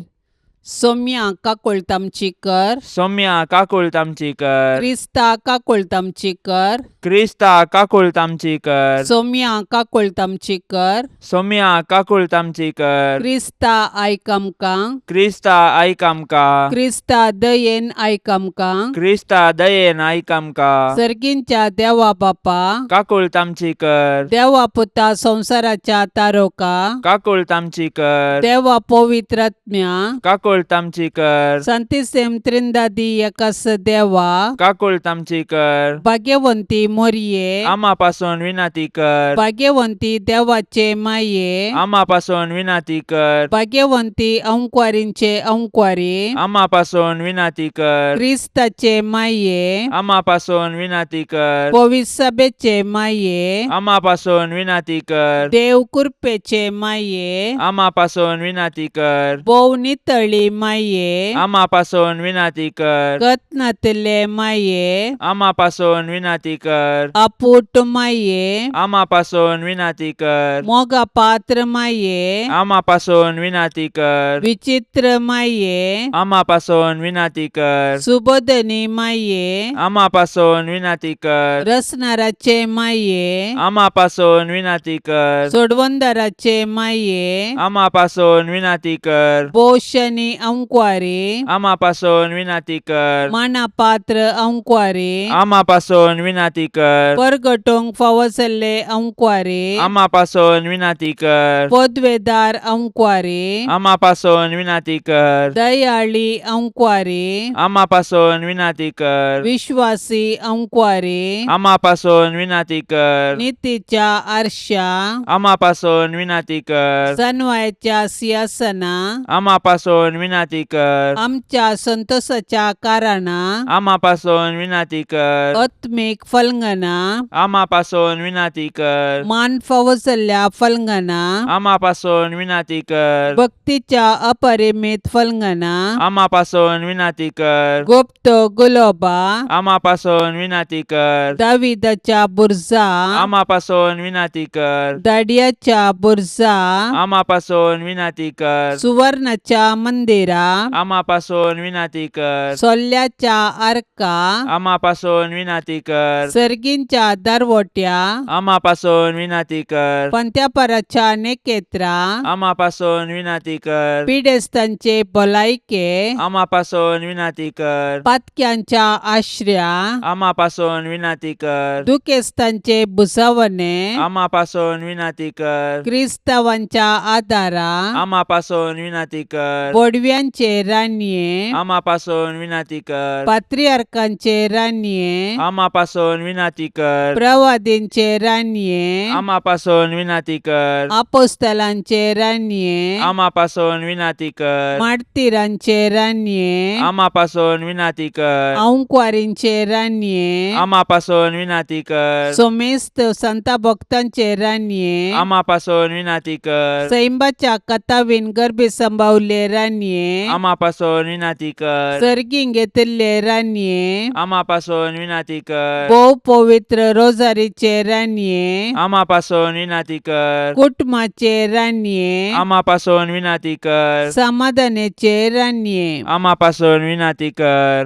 सोम्या काकुळट आमची कर. सोम्या काकुळट आमची कर. क्रिस्ता काकुळट आमची कर. क्रिस्ता काकुळट आमची कर. सोम्या काकुळट आमची कर. सोम्या काकुळट आमची कर. क्रिस्ता आयक आमकां. क्रिस्ता आयक आमकां. क्रिस्ता दयेन आयक आमकां. क्रिस्ता दयेन आयक आमकां. सर्गींच्या देवा बापा, काकुळट आमची कर. देवा पुता संवसाराच्या तारोका, काकुळट आमची कर. देवा पवित्रात्म्या, काकुळट आमची कर. संतिसेम त्रिंदादी एकास देवा, काकुळट आमची कर. भाग्यवंती मोरये, आमा पासून विनंती कर. भाग्यवंती देवाचे माये, आमा पासून विनंती कर. भाग्यवंती अंकवारींचे अंकवारी, आमा पासून विनंती कर. क्रिस्ताचे माये, आमा पासून विनंती कर. पविसभेचे माये, आमा पासून विनंती कर. देव कृपेचे माये, आमा पासून विनंती कर. भोव नितळी दयाळी माये, आमा पासून विनाती कर. कतनातले माये, आमा पासून विनाती कर. अपूट माये, आमा पासून विनाती कर. मोगा पात्र माये, आमा पासून विनाती कर. विचित्र माये, आमा पासून विनाती कर. सुबोधनी माये, आमा पासून विनाती कर. रसनाराचे माये, आमा पासून विनाती कर. सोडवंदाराचे माये, आमा पासून विनाती कर. पोषणी अंक्वारी, आमा पासून विनाती कर. मानापात्र अंक्वारी, आमा पासून विनाती कर. परगटोंक फावो जाल्ले अंक्वारी, आमा पासून विनाती कर. पदवेदार अंक्वारी, आमा पासून विनाती कर. दयाळी अंक्वारी, आमा पासून विनाती कर. विश्वासी अंक्वारी, आमा पासून विनाती कर. नितीच्या आरशा, आमा पासून विनाती कर. सनवायच्या सिंहासना, आमा पासून विनाती कर. आमच्या संतोषाच्या कारणा, आमा पासून विनाती कर. आत्मीक फलंगना, आमा पासून विनाती कर. मान फावो जाल्ल्या फलंगना, आमा पासून विनाती कर. भक्तीच्या अपरिमित फलंगना, आमा पासून विनाती कर. गुप्त गुलोबा, आमा पासून विनाती कर. दाविदाच्या बुर्जा, आमा पासून विनाती कर. दाडियाच्या बुर्जा, आमा पासून विनाती कर. सुवर्णाच्या मंदिरा, आमा पासून विनाती कर. सोल्ल्याच्या आर्का, आमा पासून विनाती कर. सर्गींच्या दरवट्या, आमा पासून विनाती कर. पंत्यापराच्या नेकेत्रा, आमा पासून विनाती कर. पिडेस्तांचे भलायके, आमा पासून विनाती कर. पातक्यांच्या आश्र्या, आमा पासून विनाती कर. दुखेस्तांचे भुजावणे, आमा पासून विनाती कर. क्रिस्तावांच्या आदारा, आमा पासून विनाती कर. बोडव्यांचे रानये, आमा पासून विनाती कर. पात्रियार्कांचे रानये, आमा पासून विनाती कर. प्रवादींचे रानये, आमा पासून विनाती कर. आपोस्तलांचे रानये, आमा पासून विनाती कर. मार्तीरांचे रानये, आमा पासून विनाती कर. अंक्वारींचे रानये, आमा पासून विनाती कर. सोमेस्त संता भक्तांचे रानये, आमा पासून विनाती कर. सैंबाच्या कथावीन गर्भे संभावले रानये, आमा पासून विनाती कर. सर्गीं घेतिल्ले रानये, आमा पासून विनाती कर. भोव पवित्र रोजारीचे रानये, आमा पासून विनाती कर. कुटुंबाचे रानये, आमा पासून विनाती कर. समाधानाचे रानये, आमा पासून विनाती कर.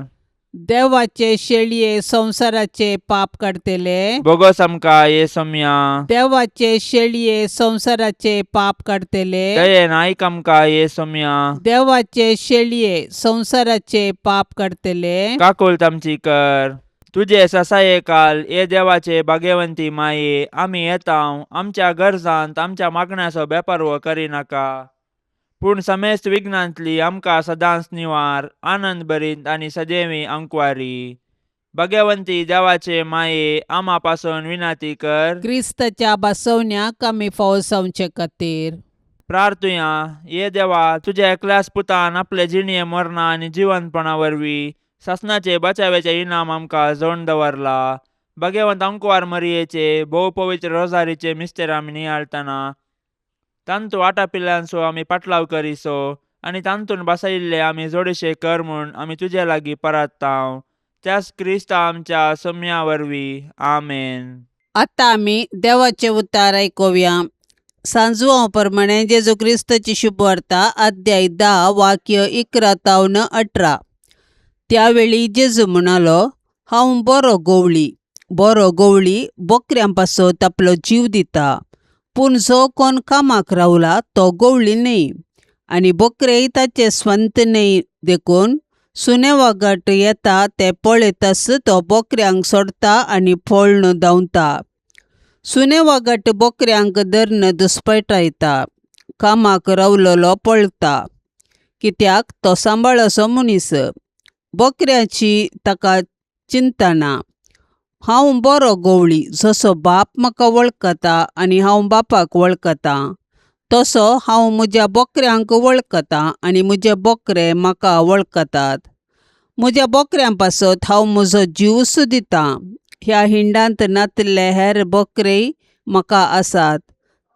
देवाचे शेळये संवसाराचे पाप काडतले, बोगस आमकां ये सोम्या. देवाचे शेळये संवसाराचे पाप काडतले, दयेन आयक आमकां ये सोम्या. देवाचे शेळये संवसाराचे पाप काडतले, काकुळट आमची कर. तुजे ससाये काल ये देवाचे भाग्यवंती माये, आमी येता आमच्या गरजांत आमच्या मागण्याचो बेपर्व करिनाका, पूण समेस्त विघ्नांतली आमकां सदांच निवार, आनंद भरीत आनी सदैवी अंकवारी. भाग्यवंती देवाचे माये, आमा पासून विनाती कर. क्रिस्ताच्या बसवण्याक आमी फावो जावचे खातीर. प्रार्थुया. ये देवा, तुज्या एकल्याच पुतान आपले जिणये मरणा आनी जिवंतपणा वरवीं सासणाचे बचाव्याचे इनाम आमकां जोडून दवरला. भाग्यवंत अंकवार मरियेचे भोव पवित्र रोजारीचे मिस्तेर आमी नियाळतना तांतू आटापिल्ल्यांचो आमी पाटलाव करिसो आनी तांतून बसयिल्ले आमी जोडीशे कर म्हूण आमी तुजे लागीं परात्तांव, त्याच क्रिस्ता आमच्या सम्या वरवीं. आमेन. आतां आमी देवाचे उतार आयकुया. सांजवां प्रमाणे जेजू क्रिस्ताची शुभवार्ता, अध्याय 10, वाक्य 11 तावन 18. त्यावेळी जेजू म्हणालो, हांव बरो गवळी. बरो गवळी बकऱ्यां पासत आपलो जीव दिता, पूण जो कोण कामाक रावला तो गवळी न्हय आनी बकरेय ताचे स्वंत न्हय. देखून सुने वागाट येता ते पळयताच तो बकऱ्यांक सोडता आनी पळून धांवता. सुने वागाट बकऱ्यांक धरून दुस्पटायता. कामाक रावलेलो पळता, कित्याक तो सांबाळसो मनीस. बकऱ्याची ताका चिंता ना. हांव बरो गवळी, जसो बाप म्हाका वळखता आनी हांव बापाक वळखतां, तसो हांव म्हज्या बकऱ्यांक वळखतां आनी म्हजे बकरे म्हाका वळखतात. म्हज्या बकऱ्यां पासत हांव म्हजो जीव दितां. ह्या हिंडांत नातिल्ले हेर बकरेय म्हाका आसात,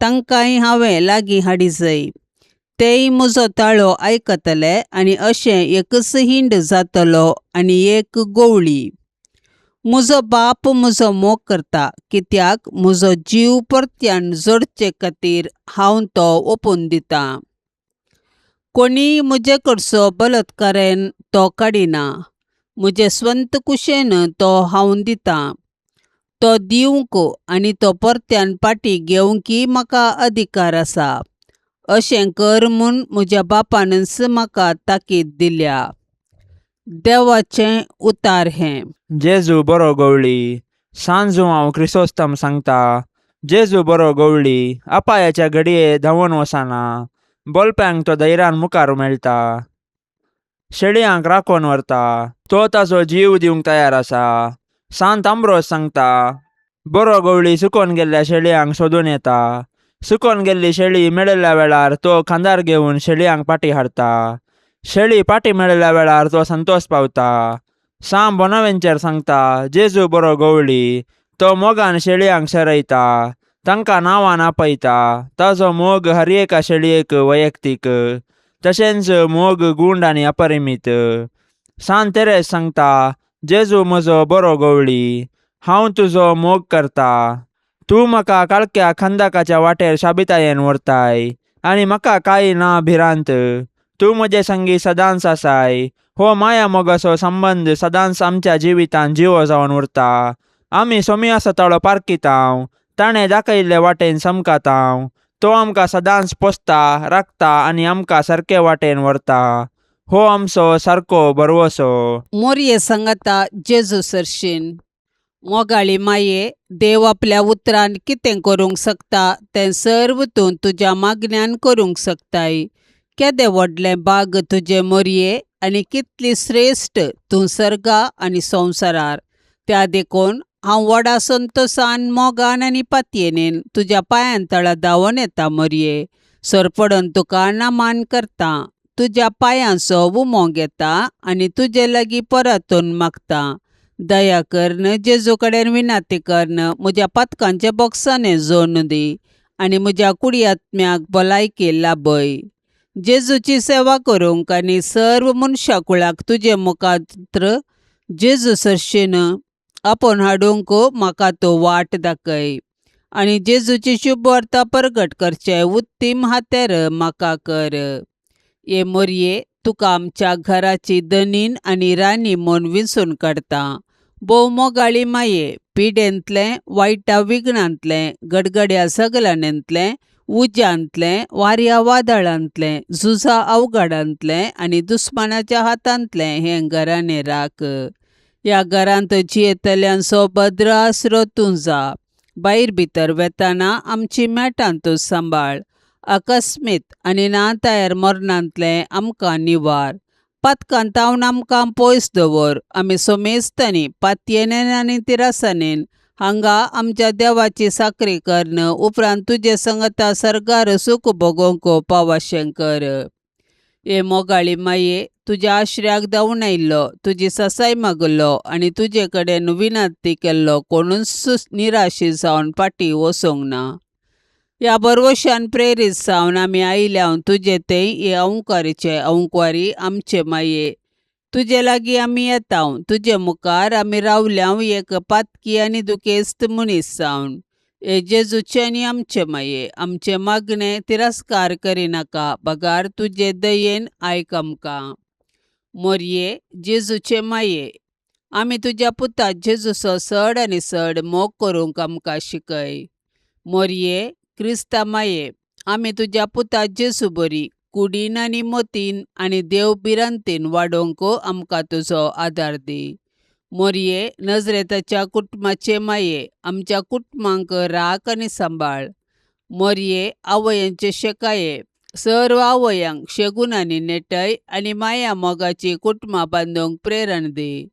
तांकांय हांवें लागीं हाडी जाय. तेय म्हजो ताळो आयकतले आनी अशें एकच हिंड जातलो आनी एक गोवळी. म्हजो बाप म्हजो मोग करता, कित्याक म्हजो जीव परत्यान जोडचे खातीर हांव तो ओंपून दितां. कोणीय म्हजे कडचो बलात्कारान तो काडिना. म्हजे स्वंत कुशेन तो हांव दितां. तो दिवंक आनी तो परत्यान फाटीं घेवंकय म्हाका अधिकार आसा. अशें कर म्हूण म्हज्या बापानच म्हाका ताकीद दिल्या. देवाचें उतार हें. जेजू बरो गवळी. सांजू हांव क्रिसोस्तम सांगता. जेजू बरो गवळी, अपायाच्या घडये धांवून वसाना, बोलप्यांक तो धैर्यान मुखार मेळटा, शेळयांक राखून व्हरता, तो ताचो जीव दिवंक तयार आसा. सांत आंब्रोज सांगता, बरो गवळी सुकोन गेल्ल्या शेळयांक सोदून येता, सुकोन गेल्ली शेळी मेळिल्ल्या वेळार तो खांदार घेवन शेळयांक पाटी हाडटा, शेळी पाटी मेळिल्ल्या वेळार तो संतोश पावता. साम बोनावेंचर सांगता, जेजू बरो गवळी, तो मोगान शेळयांक शरयता, तांकां नांवान आपयता, ताजो मोग हर एका शेळयेक वैयक्तीक, तशेंच मोग गूंड आनी अपरिमीत. सांत तेरेज सांगता, जेजू म्हजो बरो गवळी, हांव तुजो मोग करता, तूं म्हाका काळख्या खंदकाच्या वाटेर शाबितायेन व्हरताय आनी म्हाका कांय ना भिरांत, तूं म्हजे संगी सदांच आसाय. हो माया मोगाचो संबंद सदांच आमच्या जिवितान जिवो जावन उरता. आमी सोमिया ताळो पारकितांव, ताणें दाखयल्ले वाटेन समकातांव, तो आमकां सदांच पोसता, राखता आनी आमकां सारके वाटेन व्हरता. हो आमचो सारको भरवसो. मोरये सांगाता जेजू सरशीन. मोगाळी माये, देव आपल्या उतरान कितें करूंक शकता तें सर्व तूं तुज्या मागण्यान करूंक शकताय. केदें व्हडलें बाग तुजें मोरये आनी कितली श्रेश्ठ तूं सर्गा आनी संवसारार. त्या देखून हांव व्हडा संतोसान, मोगान आनी पातयेनेन तुज्या पांयां तळा धांवून येता मोरये. सरपडून तुका नमान करता, तुज्या पांयांचो उमो घेता आनी तुजे लागीं परतून मागता. दया करून जेजू कडेन विनंती करून म्हज्या पातकांचे बोक्साने जोडून दी आनी म्हज्या कुडी आत्म्याक भलायकी लाभय. जेजूची सेवा करूंक आनी सर्व मनशा कुळाक तुजे मुखार जेजू सरशीन आपोवन हाडूंक म्हाका तूं वाट दाखय आनी जेजूची शुभवार्ता परगट करचें उत्तीम हातेर म्हाका कर. हे मोरये, तुका आमच्या घराची धनीन आनी राणी म्हूण विंचून काडटा. भोव मोगाळी माये, पिडेंतलें, वायटा विघ्नांतलें, गडगड्या सगळ्यांतलें, उज्यांतलें, वाऱ्या वादळांतलें, झुजा अवघडांतलें आनी दुस्मानाच्या हातांतलें हें घराणें राख. ह्या घरांत जियेतल्यांचो भद्र आसरो तूं जा. भायर भितर वेताना आमची मेटां तूं सांबाळ. अकस्मीत आनी ना तयार मरणांतलें आमकां निवार. पातकां तावन आमकां पयस दवर. आमी सोमेस्तांनी पातयेनेन आनी तिरासानेन हांगा आमच्या देवाची साकरी करून उपरांत तुजे संगता सर्गार सूख भोगोवंक पावाशें कर. हे मोगाळी माये, तुज्या आश्र्याक धांवून आयिल्लो, तुजी सासाय मागल्लो आनी तुजे कडेन विनंती केल्लो कोणूच निराशी जावन फाटीं वचूंक ना. ह्या भरवशान प्रेरीत जावन आमी आयल्या तुजे थंय. हे अंकारीचे अंकवारी आमचे माये, तुजे लागीं आमी येता, तुजे मुखार आमी रावल्या एक पातकी आनी दुखेस्त मनीस जावन. हे जेजूचे आनी आमचे माये, आमचे मागणे तिरस्कार करिनाका, बगार तुजे दयेन आयक आमकां. मोरये जेजूचे माये, आमी तुज्या पुता जेजूचो चड आनी चड मोग करूंक आमकां शिकय. मोरये क्रिस्ता माये, आमी तुज्या पुता जेजू बरी कुडीन आनी मतीन आनी देव भिरांतीन वाडोवंक आमकां तुजो आदार दी. मोरये नजरेताच्या कुटुंबाचे माये, आमच्या कुटुंबांक राख आनी सांबाळ. मोरये आवयांचे शेकाये, सर्व आवयांक शेगून आनी नेटय आनी माया मोगाची कुटुंबां बांदूंक प्रेरण दी.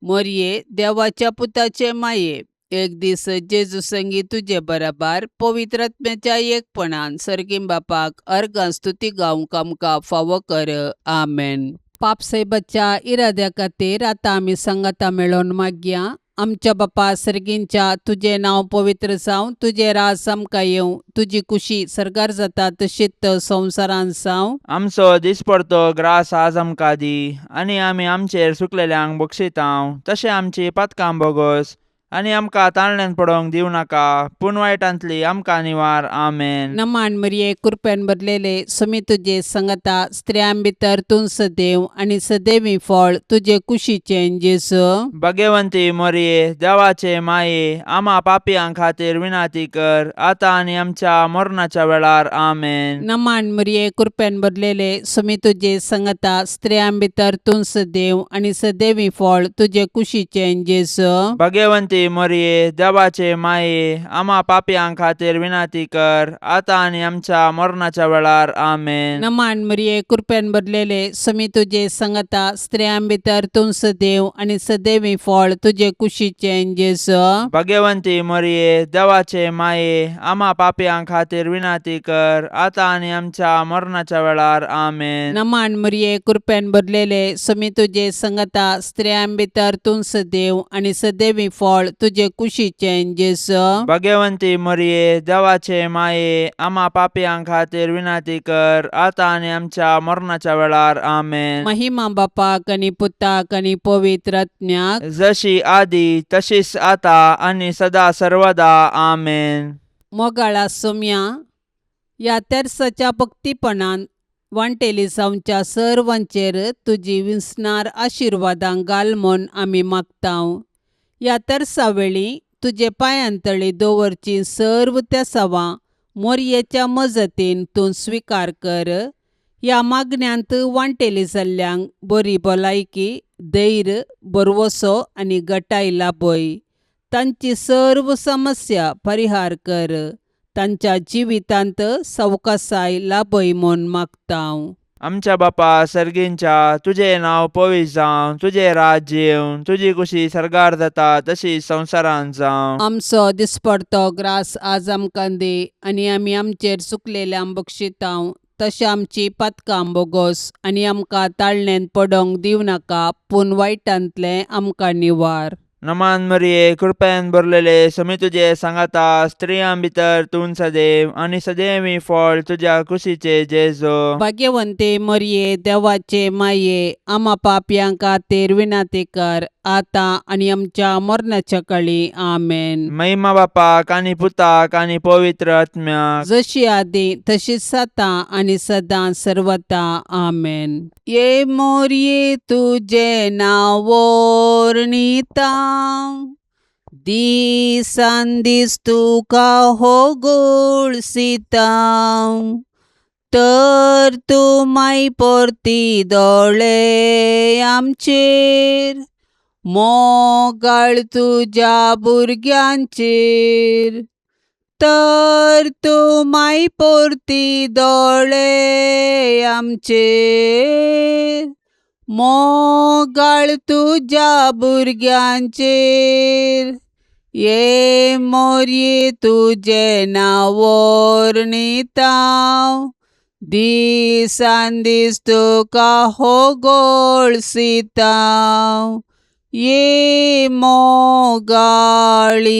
मोरये देवाच्या पुताचे माये, एक दीस जेजू संगी तुजे बराबर पवित्र आत्म्याच्या एकपणान सर्गीं बापाक अर्गां स्तुती गावंक आमकां फावो कर. आमेन. पापसाहेबाच्या इराद्या खातीर आतां आमी संगता मेळोवन मागया. आमच्या बापा सर्गींच्या तुजें नांव पवित्र जावं, तुजें राज आमकां येवं, तुजी कुशी सर्गार जाता तशीच संवसारांत जावं. आमचो दिसपडतो ग्रास आज आमकां दी आनी आमी आमचेर सुकलेल्यांक बक्षितांव तशें आमची पातकां बोगोस आनी आमकां ताळण्यान पडोवंक दिवं नाका पूण वायटांतली आमकां निवार. आमेन. नमान मरिये, कृपेन भरलेले, समी तुजे संगता, स्त्रियां भितर तूं सदैव आनी सदैवी फळ तुजे कुशीचें जेजू. भगवंती मोरये, देवाचे माये, आमा पापयां खातीर विनाती कर आतां आनी आमच्या मरणाच्या वेळार. आमेन. नमान मरिये, कृपेन भरलेले, समी तुजे संगता, स्त्रियां भितर तूं सदैव आनी सदैवी फळ तुजे कुशीचें जेजू. भगवंती मोरये, देवाचे माये, आमा पापयां खातीर विनाती कर आतां आनी आमच्या मरणाच्या वेळार. आमेन. नमान मरिये, कृपेन भरलेले, समी तुजे संगता, स्त्रियां भितर तूं सदैव आनी सदैवी फळ तुजे कुशीचें जेजू. भगवंती मोरये, देवाचे माये, आमा पापयां खातीर विनाती कर आतां आनी आमच्या मरणाच्या वेळार. आमेन. नमान मरिये, कृपेन भरलेले, समी तुजे संगता, स्त्रियां भितर तूं सदैव आनी सदैवी फळ तुजे कुशीचें जेजू. भगवंती मोरये, देवाचे माये, आमा पापयां खातीर विनाती कर आतां आनी आमच्या मरणाच्या वेळार. आमेन. महिमा बापाक आनी पुताक आनी पवित्र आत्म्याक, जशी आदी तशीच आता आनी सदा सर्वदा. आमेन. मोगाळा सोम्या, ह्या तेर्साच्या भक्तीपणान वांटेली जावच्या सर्वांचेर तुजी विसणार आशिर्वादां घाल म्हूण आमी मागतांव. ह्या तेर्सा वेळी तुजे पांयांतळी दवरची सर्व तेसावां मोरयेच्या मजतीन तूं स्विकार कर. ह्या मागण्यांत वांटेली जाल्ल्यांक बरी भलायकी, धैर्य, भरवसो आनी गटाय लाभय. तांची सर्व समस्या परिहार कर. तांच्या जिवितांत सवकासाय लाभय म्हूण मागतांव. आमच्या बापा सर्गींच्या, तुजें नांव पवित्र जावं, तुजें राज्य येवं, तुजी कुशी सर्गार जाता तशी संवसारांत जावं. आमचो दिसपडतो ग्रास आज आमकां दी आनी आमी आमचेर चुकलेल्यांक बक्षितांव तशें आमची पातकां बोगोस आनी आमकां ताळणेंत पडोंक दिवं नाका पूण वायटांतलें आमकां निवार. नमान मरिये, कृपेन भरलेले, समी तुजे सांगाता, स्त्रियां भितर तूं सदैव आनी सदैवी फळ तुज्या कुशीचे जेजो. भाग्यवंते मरिये, देवाचे माये, आमा पापयां खातीर विनाती कर आतां आनी आमच्या मरणाच्या कळी. आमेन. महिमा बापाक आनी पुताक आनी पवित्र आत्म्याक, जशी आदी तशीच आतां आनी सदां सर्वता. आमेन. ये मोरये, तुजें नांव वर्णिता, दिसान दीस तुका हो गळसिता, तर तूं माय परती दोळे आमचेर, मोगाळ तुज्या भुरग्यांचेर, तर तूं माय परती दोळे आमचेर, मोगाळ तुज्या भुरग्यांचेर. ये मोरये, तुजें नांव वर्णिता, दिसान दीस तुका हो गळसिता, ये मोगाळी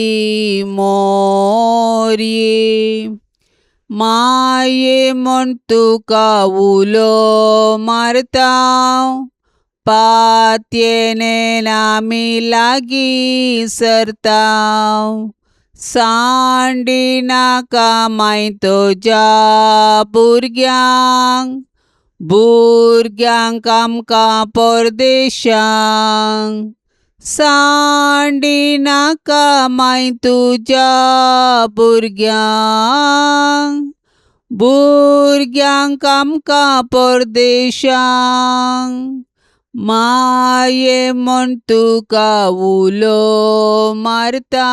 मोरये, माये म्हूण तुका उलो मारता, पातयेन आमी लागीं सरता, सांडी नाका माय तुज्या भुरग्यांक, भुरग्यांक आमकां परदेशांक, सांडी नाका माय तुज्या भुरग्यांक, भुरग्यांक आमकां परदेशांक, माये म्हूण तुका उलो मारता,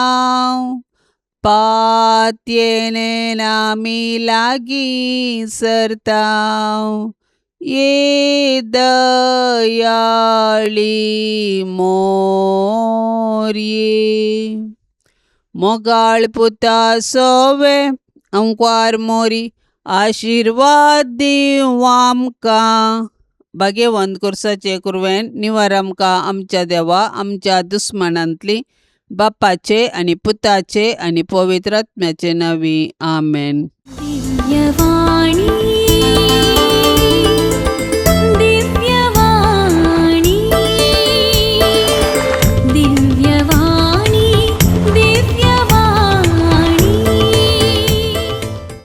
पातयेन आमी लागीं सरता, ये दयाळी मोरये. मोगाळ पुता सोवे अंकवार मोरी, आशिर्वाद दिवं आमकां. भाग्यवंत कुर्साचे कुरवेन निवार आमकां आमच्या देवा आमच्या दुस्मानांतली. बापाचे आनी पुताचे आनी पवित्र आत्म्याचे नांवी आमेन. दिव्यवाणी.